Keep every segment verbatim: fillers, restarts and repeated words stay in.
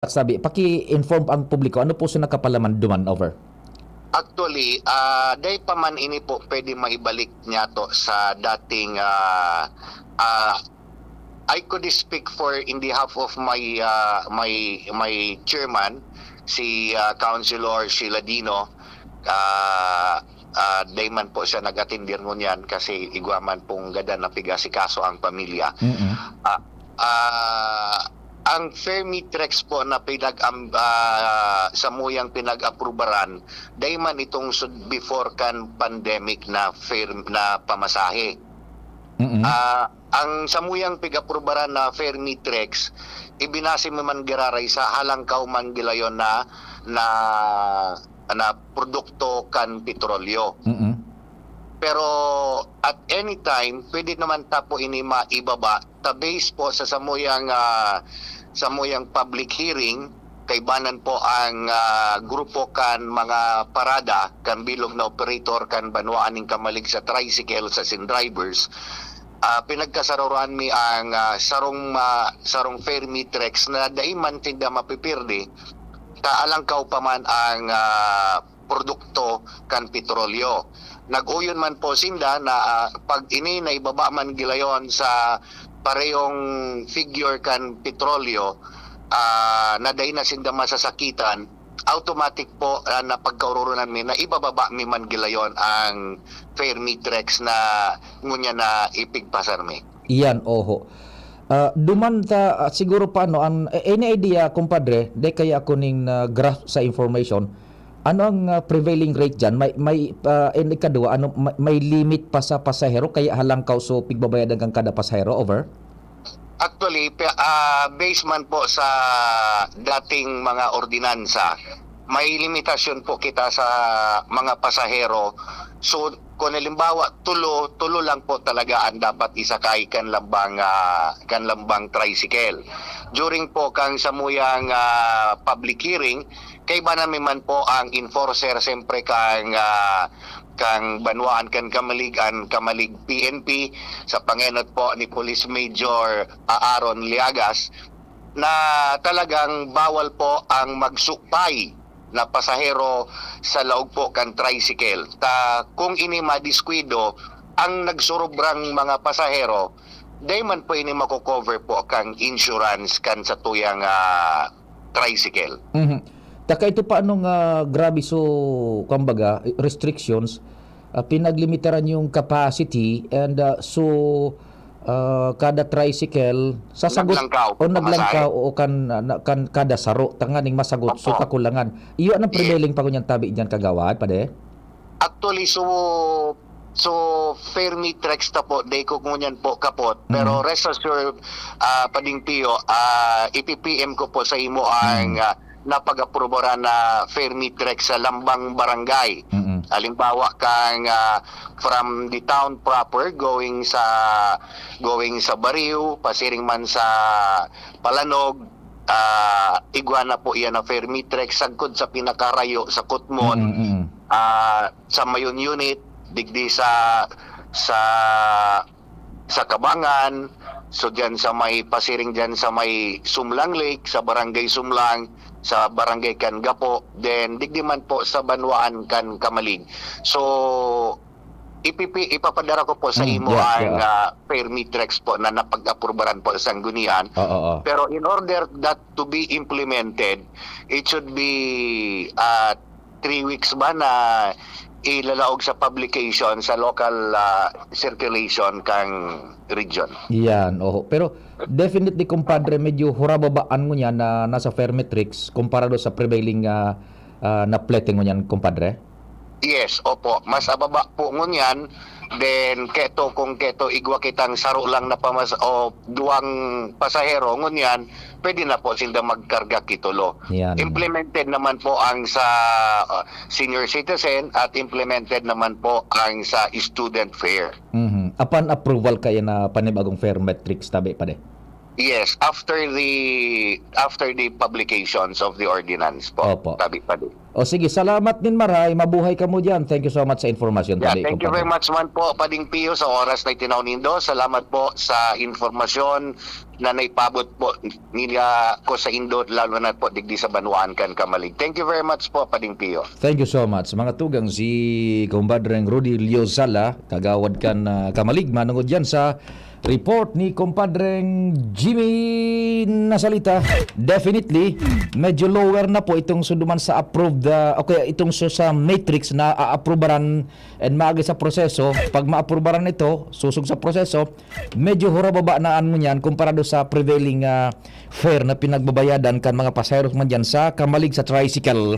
Sabi, paki-inform ang publiko, ano po so nakapalaman duman, over? Actually, ah, dai pa man ini po pwede maibalik niya to sa dating, ah, ah, I could speak for in behalf of my, ah, my, my chairman, si, ah, Councilor Sheila Dino. Ah, ah, dai man po siya nag-atindir ngunyan kasi igwa man pong gadan na pigasikaso ang pamilya. Mm-mm. Ah, ah, ang Fermitrex po na pinag-, am-, ah, samuyang pinag-aprubaran, dai man itong sud-, before kan pandemic na fare, na pamasahe. Mm-mm. Ah, ang samuyang pig-aprubaran na Fermitrex, ibinase mi man giraray sa halangkaw man gilayon na, na, na produkto kan petrolyo. Mm-mm. Pero at any time, pwede naman ta po ini maibaba ta base po sa samuyang, ah, samuyang public hearing, kaibanan po ang, ah, grupo kan mga parada, kan bilog na operator kan banwaan nin Camalig sa tricycle, sa sin drivers. Ah, pinagkasaruroan mi ang, ah, sarong ma-, sarong Fermitrex na dai man sinda mapipirdi, ta alangkaw pa man ang, ah, produkto kan petrolyo. Nag-uyon man po sinda na, ah, pag ini naibaba man gilayon sa parehong figure kan petrolyo, ah, na dai na sinda masasakitan, automatic po, ah, na pagkaoronan mi na ibababa mi man gilayon ang Fermitrex na ngunyan na ipigpasar mi. Iyan, oho. Ah, duman ta, ah, siguro pa, ano, ang, eh, any idea, kumpadre, di kaya ako ning na-grasp sa information, ano ang, ah, prevailing rate diyan? May, may, ah, and ikadua, ano, may, may limit pa sa pasahero, kaya halangkaw so pigbabayadan kan kada pasahero, over? Actually, pe-, ah, based man po sa dating mga ordinansa, may limitasyon po kita sa mga pasahero. So, kung halimbawa, tulo, tulo lang po talaga ang dapat isakay kan lambang, ah, kan lambang tricycle. During po kang samuyang, ah, public hearing, kaibanan mi man po ang enforcer, siyempre, kang, ah, kang banwaan kan Camalig, ang Camalig P N P, sa pangenot po ni Police Major Aaron Liagas, na talagang bawal po ang magsukpay na pasahero sa laog po kan tricycle. Ta kung ini madiskuido, ang nagsurubrang mga pasahero, dai man po ini mako-cover po kan insurance kan satuyang, ah, tricycle. Mhm. Ta kaito pa, ano nga grabe so, kumbaga, restrictions, ah, pinaglimitaran yung capacity and, ah, so, ah, kada tricycle sasagot Naglangkaw, o naglangkaw pamasahe. o kan, na, kan kada saro tanganing masagot so Opo. Kakulangan. Iyo anong Yes. prevailing pa ngunyan tabi diyan, kagawad, pade? Actually, so, so Fermitrex ta po, dai ko ngunyan po kapot. Pero Mm. rest assured, ah, Pading Pio, ah, ipi-P M ko po sa imo ang, Mm. ah, napag-aprobaran na Fermitrex sa lambang barangay. Mm-mm. Halimbawa, kang, ah, from the town proper, going sa, going sa Bariw, pasiring man sa Palanog, ah, igwa na po iyan na Fermitrex, sagkod sa pinakarayo sa Kutmon, Mm-mm. ah, sa Mayon Unit, digdi sa, sa, sa Kabangan, so diyan sa may pasiring diyan sa may Sumlang Lake, sa Barangay Sumlang, sa Barangay Kangapo, then digdi man po sa banwaan kan Camalig. So, ipipi-, ipapadara ko po sa Mm, imo yeah, ang, yeah. ah, Fermitrex po na napag-aprubaran po sa Sanggunian. Oo, oo. Pero in order that to be implemented, it should be, ah, three weeks ba na ilalaog sa publication sa local, ah, circulation kang region. Iyan, oho. Pero definitely, kumpadre, medyo hurababaan ngunyan na nasa Fermitrex kumpara do sa prevailing, ah, ah, na plete ngunyan, kumpadre? Yes, opo. Mas ababa po ngunyan. Then, keto, kung keto, igwa kitang saro lang na pamas-, o duwang pasahero, ngunyan, pwede na po sinda magkarga kitulo. Yan. Implemented naman po ang sa, uh, senior citizen at implemented naman po ang sa student fare. Mhm. Upon approval kaya na panibagong Fermitrex, tabi, pade? Yes, after the, after the publications of the ordinance po. Opo. Tabi, pade. O sige, salamat nin maray. Mabuhay kamo diyan. Thank you so much sa informasyon, Yeah, tadi, thank you very compadre. much man po, Pading Pio, sa oras na itinaw nindo. Salamat po sa informasyon na naipabot po nila ko sa indo, lalo na po digdi sa banwaan kan Camalig. Thank you very much po, Pading Pio. Thank you so much. Mga tugang, si Compadreng Rudy Liozala, kagawad kan, ah, Camalig, manungod yan sa report ni Compadreng Jimmy Nasalita. Definitely, medyo lower na po itong suduman sa approved, ah, o kaya itong su-, sa matrix na aaprubaran and maagi sa proseso. Pag maaprubaran ito, susog sa proseso, medyo hurababa na an ngunyan kumpara do sa prevailing, ah, fare na pinagbabayadan kan mga pasaheros man dyan sa Camalig sa tricycle.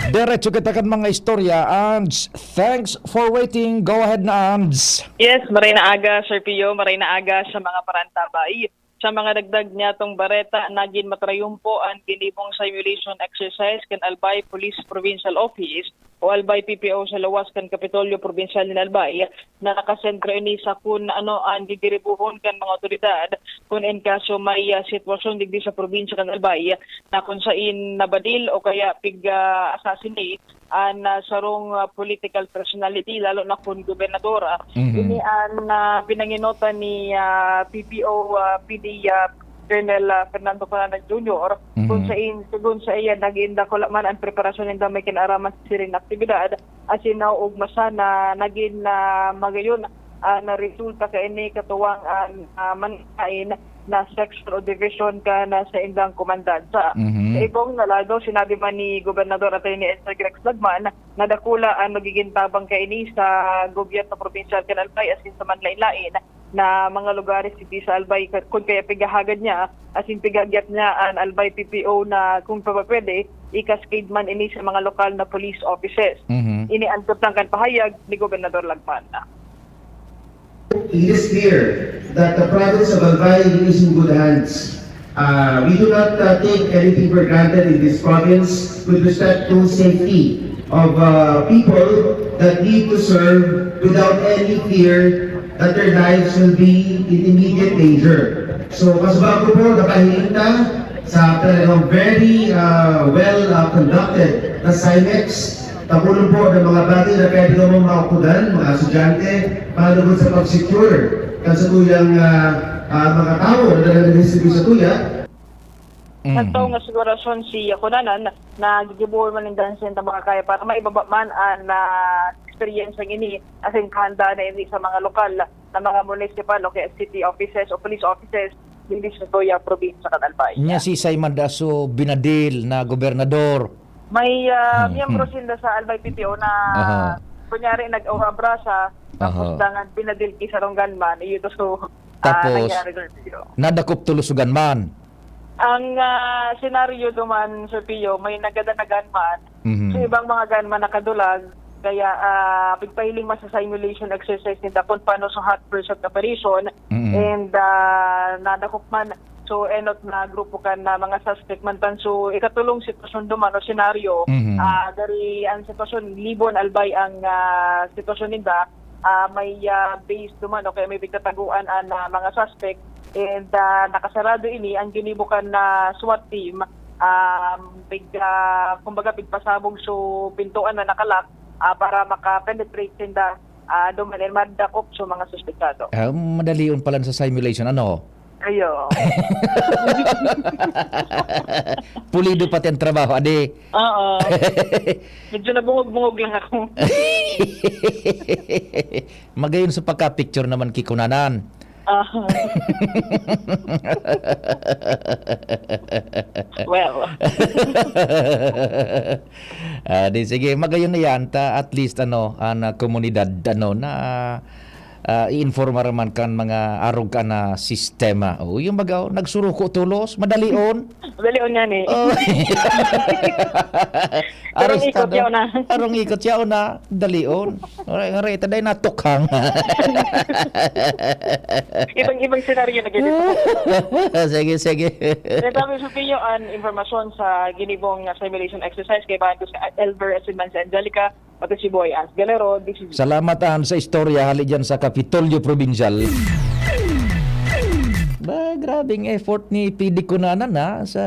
Diretso kita kan mga istorya, Ands. Thanks for waiting. Go ahead na, Ands. Yes, maray na aga, Sir Pio, maray na aga sa mga parantabay. Sa mga dagdag niyatong bareta, nagin matrayumpo an ginibong simulation exercise kan Albay Police Provincial Office o Albay P P O sa luwas kan Kapitolyo Probinsyal nin Albay, na nakasentro ini sa kun ano an gigiribuhon kan mga awtoridad kun in kaso may, ah, sitwasyon digdi sa probinsya kan Albay na kun sain nabadil o kaya pig, ah, assassinate an, ah, sarong, ah, political personality, lalo na kun gobernador. Mhm. Ini an, ah, pinanginotan ni, ah, P P O, ah, P D, ah, Colonel, ah, Fernando Fernandez Junior, Mhm. kun sain, segun sa iya, naging dakula man an preparasyon ninda may kinaaraman sa siring na aktibidad, asin naoogmasan na naging, ah, magayon, ah, na resulta kaini katuwang an, ah, manlaen na section o division kan saindang komandansa. Mhm. Sa ibong na lado, sinabi man ni Gobernador Attorney Esther Grex Lagman na dakula an magiging tabang kaini sa gobyerno probinsyal kan Albay asin sa manlaen-laen na mga lugares digdi sa Albay, kun kaya pighahagad niya asin pighahagyat niya an Albay P P O na kung papapwede, i-cascade man ini sa mga lokal na police offices. Mhm. Ini an tutang kan pahayag ni Gobernador Lagman. It is clear that the province of Albay is in good hands. Uh, we do not, uh, take anything for granted in this province with respect to safety of, uh, people that need to serve without any fear that their lives will be in immediate danger. So, kasubago po, nakahiling ta sa talagang very, uh, well, uh, conducted na CIMEX. Tapunon po ng mga bagay na pwede namang maokodan, mga estudyante, para naman sa pag-secure kan satuyang, ah, ah, mga tao na talagang nagsiserbi sa tuya. Mhm. Sa taong nga sigurasyon si Yakunanan na gigibohon man ninda an siyentang mga kaya para maibaba man an, ah, eksperyensyang ini asin kahanda na ini sa mga lokal na mga municipal o kaya city offices o police offices digdi sa satuyang probinsya kan Albay. Nya si Simon Daso Binadil na gobernador. May, ah, Hmm, miyembro hmm. sinda sa Albay P P O na Aha. kunyari nag-aura brasa, tapos Aha. dangan pinadil ki sarong gunman, iyo to so, ah, Tapos, nangyari, Sir Pio. nadakop tulos sa gunman. Ang, ah, senaryo duman, Sir Pio, may nagada na gunman. Mhm. So, ibang mga gunman nakadulag, kaya, ah, pigpahiling man sa simulation exercise ninda kung paano sa hot pursuit operation. Mhm. And, ah, nadakop man. So, enot na grupo kan na mga suspect man tan. So, ikatulong sitwasyon duman o senaryo, Mhm. ah, gari ang sitwasyon, Libon, Albay ang, ah, sitwasyon ninda, ah, may, ah, base duman o kaya may pigtataguan an, ah, mga suspect. And, ah, nakasarado ini, ang ginibo kan na SWAT team, ah, pig-, ah, kumbaga, pigpasabog so pintuan na nakalak, ah, para maka-penetrate sinda, ah, duman and madakop so mga suspetsado. Ah, madalion pala sa simulation, ano? Ayo. Pulido pati ang trabaho, adi. Oo. Medyo nabungog-bungog lang ako. Magayon sa pagka-picture naman kikunanan. Aha. Well. Ah, di sige, magayon na yan. Ta, at least, ano, ang, ah, komunidad, ano, na, ah, iinformar man kan mga arog ka na sistema. O, yung baga, oh, nagsuruko tulos, madalion. Madalion nga ni. Oh. Arong ikot Arestado. Yaw na. Arong ikot yaw na. Dalion. Aray, aray, taday natukhang. Ibang-ibang senaryo na ganito. Sige, sige. Kaya sabi sa Pio, an informasyon sa ginibong, ah, simulation exercise kay Bandos Elver Asiman sa Angelica, pati si Boy Ans Galero, this is Salamat, An, sa istorya hali dyan sa Kapitolyo Probinsyal. Ba, grabeng effort ni P D Cunanan, ha, sa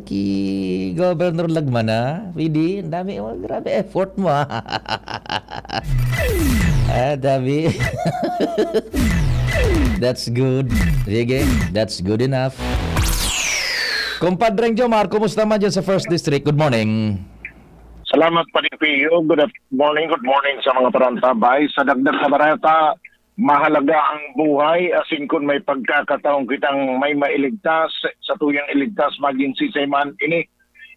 ki Governor Lagman, ha. P D, ang dami, oh, grabe effort mo, ha. Ah, dami. That's good. Sige, that's good enough. Kumpadreng Jomar, kumusta man dyan sa First District? Good morning. Salamat, Padi Pio. Good af-, morning, good morning sa mga parantabay. Sa dagdag na bareta, mahalaga ang buhay, asin kun may pagkakataon kitang may mailigtas, satuyang iligtas, magin sisay man ini.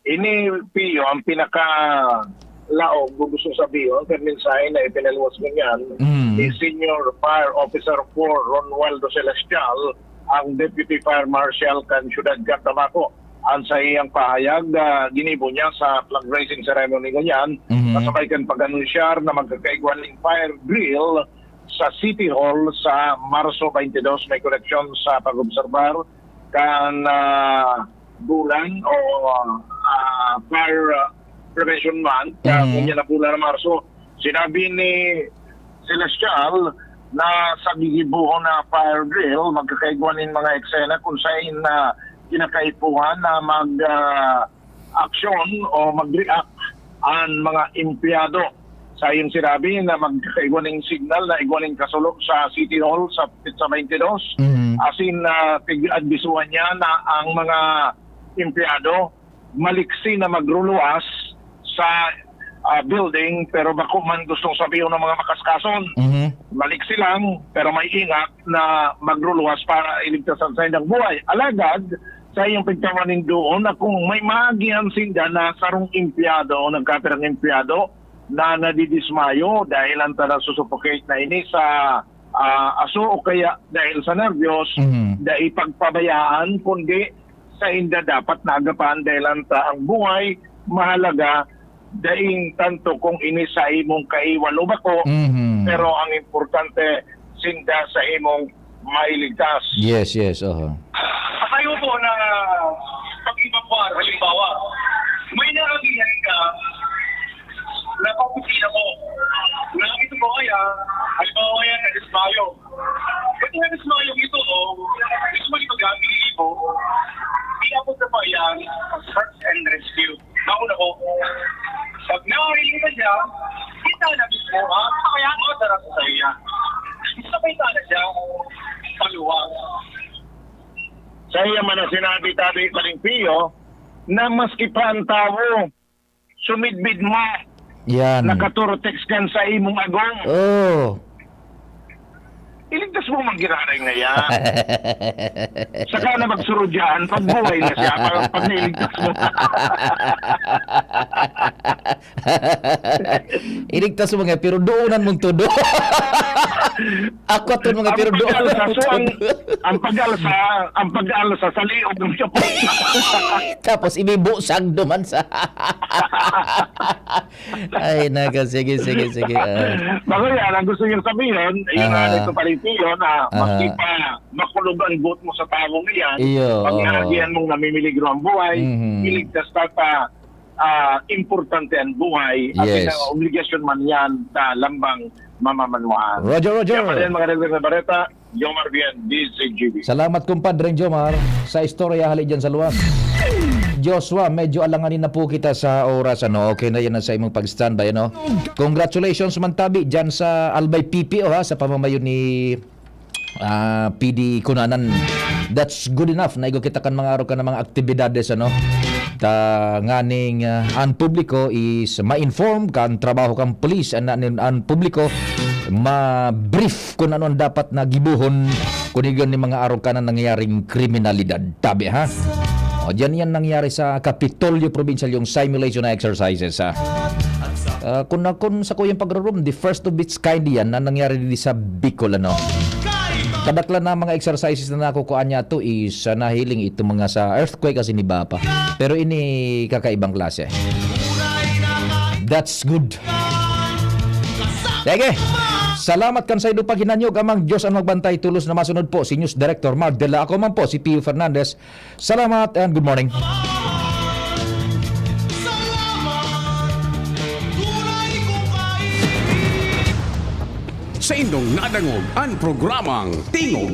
Ini, Pio, ang pinakalaog, gusto sabihon, kan mensahe na ipinaluwas ngunyan Mm. ni Senior Fire Officer four Ronaldo Celestial, ang Deputy Fire Marshal kan Siyudad kan Tabaco. Ang saiyang pahayag, ah, ginibo niya sa flag raising ceremony ngunyan, Mhm. kasabay kan pag-anunsyar na magkakaigwa nin fire drill sa City Hall sa Marso twenty-two. May koneksyon sa pag-obserbar kan, ah, bulan o, ah, Fire, ah, Prevention Month, ah, Mhm. ngunyan na bulan na Marso. Sinabi ni Celestial na sa gigibohon na fire drill, magkakaigwa nin mga eksena kung sain na kinakaipuhan na mag, ah, aksyon o mag-react an mga empleyado. Saiyang sinabi na magkakaigwa nin signal na igwa nin kasulo sa City Hall sa petsa twenty-two. Mhm. Asin, ah, pig-, adbisuhan niya na ang mga empleyado maliksi na magruluwas sa, ah, building, pero bako man gustong sabihon ng mga makaskason. Mhm. Maliksi lang, pero may ingat na magruluwas para iligtas ang saindang buhay. Alagad, saiyang pagtawanin doon na kung may maagihan sinda na sarong empleyado o nagkapirang empleyado na nadidismayo dahil ang tara susuffocate na ini sa, ah, aso o kaya dahil sa nervyos, Mhm. dai pagpabayaan, kundi sainda dapat naagapan dahil ang ta-, ang buhay mahalaga, daing tanto kung ini sa imong kaiwal o bako, Mhm. pero ang importante, sinda sa imong mailigtas. Yes, yes, oho. Atayo po na pag-evacuar, halimbawa, may naagihan ka na kaopisina mo. Na ito po kaya, halimbawa yan, nadismayo. Pwede nga mismo yung ito, oh, mismo yung pag-aaming ibo, iabot na pa yan sa search and rescue. Ako na po. Pag nahuli na siya, kita na mismo, ah, kaya ang oras sa iya. Gusto ko na siya, paluwag. Sa iya man ang sinabi, tabi, Paring Pio, na maski pa ang tawo, sumidbid mo. Yan. Nakaturtex kan sa imong agom. Oh. Iligtas mo man giraray na yan. Saka na magsurod yan, pag buhay na siya, pag, pag nailigtas mo. Iligtas mo nga, pero doonan mong todo. Ako aton mga Ang pero doon. pag-alsa, so, ang, ang pag-alsa, ang pag-alsa sa liog ng Japon. Tapos ibibusag duman sa Ay, nako, sige, sige, sige, ah. Bako yan, ang gusto niyang sabihin, yun nga, Aha. nito pala yung tiyo na Aha. maski pa makulog ang buot mo sa tawo na yan, Iyo, pag oo. naagihan mong namimiligro ang buhay, Mhm. iligtas ka pa, ah, importante ang buhay, at Yes. ang obligasyon man yan sa lambang mamamanuhan. Roger, Roger. Yan pa rin, mga dagdag na bareta, Jomar Bien, D Z G B. Salamat, kumpadreng Jomar, sa istorya hali dyan sa luwas. Joshua, medyo alanganin na po kita sa oras, ano? Okay na yan sa imong pag-standby, ano? Congratulations man tabi dyan sa Albay P P O, ha, sa pamamayo ni, ah, P D Cunanan. That's good enough. Naigo kita kan mga araw ka na mga aktibidades, ano? Ta nganing, ah, ang publiko is ma-inform kan trabaho kan pulis, an, an, ang publiko ma-brief kung ano ang dapat na gibohon kung iyon ni mga araw ka na nangyaring kriminalidad. Tabi, ha? O, diyan yan nangyari sa Kapitolyo Provincial, yung simulation na exercises, ha? Ah, kung, kung sa kuyang pagrurum, the first of its kind yan na nangyari dito sa Bicol, ano? Kadaklan na mga exercises na nakukuha niya to is, ah, nahiling ito mga sa earthquake kasi ni Bapa. Pero ini kakaibang klase. That's good. Sige. Salamat kan saindo paghinanyog, amang Diyos ang magbantay. Tulos na masunod po si News Director Mark Dela. Ako man po si Pio Fernandez. Salamat and good morning. Sa indong nadangog ang programang Tingog